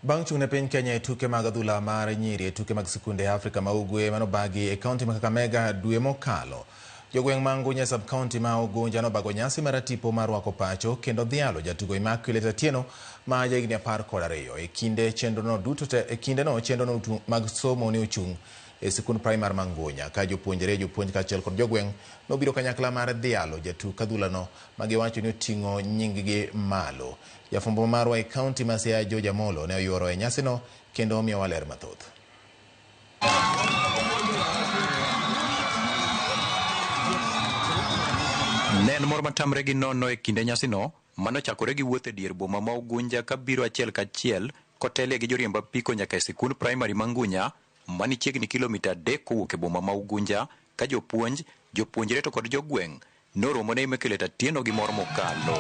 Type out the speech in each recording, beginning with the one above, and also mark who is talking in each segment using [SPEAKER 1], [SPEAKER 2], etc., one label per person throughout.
[SPEAKER 1] Bang' chung' ne piny Kenya e tuke mag adhula mar nyiri e tuke mag sikunde e Afrika ma Ugwe manobagi e kaunti ma Kakamega dwe mokalo. Jogweng' ma Ngunya sub-county ma Ugunja nobago nyasi mar tipo mar rwako pacho kendo dhialo jatugo Immaculate Atieno ma jahigni 12. E kinde chenrono duto te, e kindeno chenrono mag somo ne ochung' e sikund primar ma Ngunya ka jopuonjre, jopuonj kaachiel kod jogweng' nobiro kanyakla mar dhialo jatuk adhulano ma giwacho ni oting'o nying-gi malo. Jafwambo marwa e kaunti ma Siaya George Amolo ne oyuoro e nyasino kendo omiyowa ler mathoth.
[SPEAKER 2] Ne en mor matamre gi nono e kinde nyasino manochakore gi wuoth e dier boma ma Ugunja ka biro achiel kachiel kotelie gi joriemb apiko nyaka e sikund primary ma Ngunya mani chiegni kilomita 3 kowuok e boma ma Ugunja ka jopuonj, jopuonjre to kod jogweng' noromo ne Immaculate Atieno gi mor mokalo.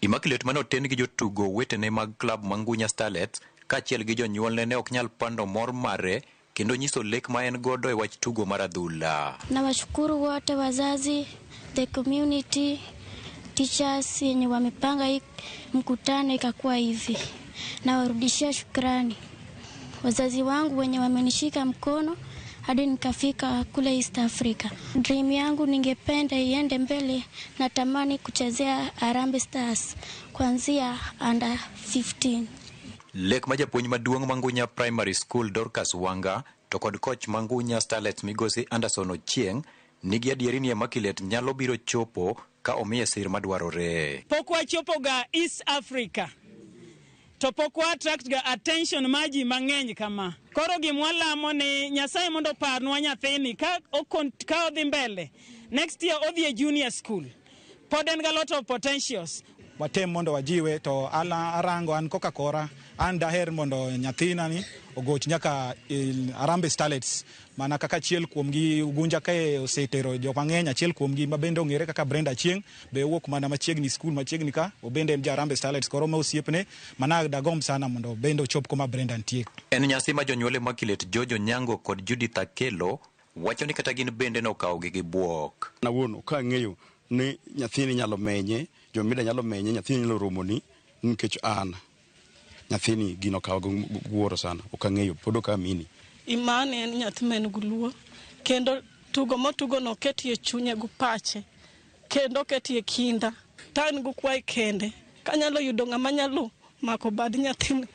[SPEAKER 2] Immaculate mane oten gi jotugo wetene mag klab ma Ngunya Starlets kaachiel gi jonyuolne ne ok nyal pando mor mare kendo nyiso lek ma en godo e wach tugo mar adhula.
[SPEAKER 3] Nawashukuru wote wazazi, the community, teachers yenye wamepanga hii mkutano ikakuwa hivi. Nawarudishia shukrani wazazi wangu wenye wamenishika mkono hadi nikafika kule East Africa. Dream yangu ningependa iende mbele, natamani kuchezea Harambee Stars kuanzia under 15.
[SPEAKER 2] Lek ma japuonj maduong' ma Ngunya Primary School Dorcas Wanga to kod koch ma Ngunya Starlets migosi Anderson Ochieng' nigi adieri ni Immaculate nyalo biro chopo ka omiye sir madwarore.
[SPEAKER 4] Pok wachopo ga East Africa to pok wa attract ga attention mar ji mang'eny kama. Koro gima walamo ni Nyasaye mondo oparnwa nyathini ka odhi mbele next year odhi e junior school. Pod en ga lot of potentials.
[SPEAKER 5] Watem mondo wajiwe to ala arango an koka kora an daher mondo nyathina ni ogoch nyaka Harambee Starlets mana kaka achiel kuomgi Ugunja kae osetero jok mang'eny, achiel kuomgi ma bende ong'ere kaka Brenda Achieng' be owuok mana machiegni skul machiegni ka obende en ja Harambee Starlets, koro ma osiepne mana dagomb sana mondo bende ochop kuma Brenda nitie.
[SPEAKER 2] En nyasi ma jonyuol Immaculate George Onyango kod Judith Akelo wacho ni kata gin bende nokawogi gi bwok.
[SPEAKER 6] Nawuon ok ang'eyo ni nyathini nyalo menye, jomida nyalo menye, nyathini nyalo romoni nikech an nyathini gino okawo gi wuoro sana, ok ang'eyo, pod ok amini.
[SPEAKER 7] Imani en nyathi ma en gi luor kendo tugo motugo no oketie chunye gi pache kendo oketie kinda. To an gi kwayi kende kanyalo yudo ng'ama nyalo mako bad nyathini,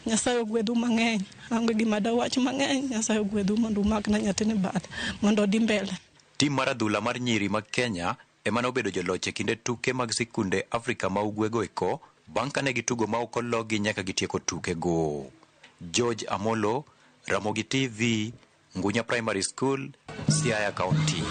[SPEAKER 7] Nyasaye ogwedhu mang'eny. Aonge gima dawach mang'eny, Nyasaye ogwedhu mondo umakna nyathini bat mondo odhi mbele.
[SPEAKER 2] Tim mar adhula mar nyiri ma Kenya ema nobedo joloch e kinde tuke mag sikunde Afrika ma Ugwe go eko bang' kane gitugo ma ok ologi nyaka gitieko tukego. George Amolo, Ramogi TV, Ngunya Primary School, Siaya County.